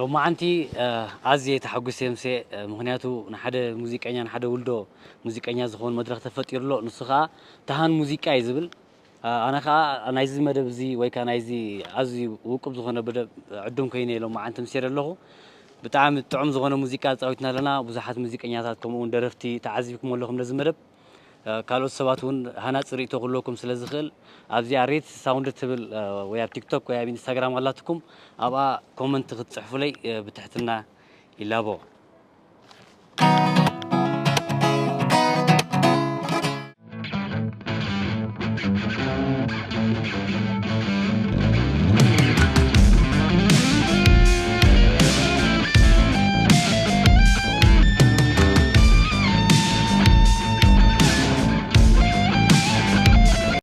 ሎማዓንቲ ኣዝየ ተሓጒሰ የምሴ። ምክንያቱ ንሓደ ሙዚቀኛ፣ ንሓደ ውልዶ ሙዚቀኛ ዝኸውን መድረኽ ተፈጢሩ ኣሎ። ንሱ ከዓ ተሃን ሙዚቃ እዩ ዝብል። ኣነ ከዓ ናይዚ መደብ እዚ ወይ ከዓ ናይዚ ኣዝዩ ውቁብ ዝኾነ መደብ ዕዱም ኮይነ ሎማዓንቲ ምሴ ኣለኹ። ብጣዕሚ ጥዑም ዝኾነ ሙዚቃ ኣጻዊትና ኣለና። ብዙሓት ሙዚቀኛታት ከምኡ እውን ደረፍቲ ተዓዚብኩም ኣለኹም ነዚ መደብ። ካልኦት ሰባት እውን ሃናፂ ርእይቶ ክህልወኩም ስለ ዝኽእል ኣብዚኣ ሬት ሳውንድ ትብል ወይ ኣብ ቲክቶክ ወይ ኣብ ኢንስታግራም ኣላትኩም፣ ኣብኣ ኮመንት ክትፅሕፉለይ ብትሕትና ይላቦ።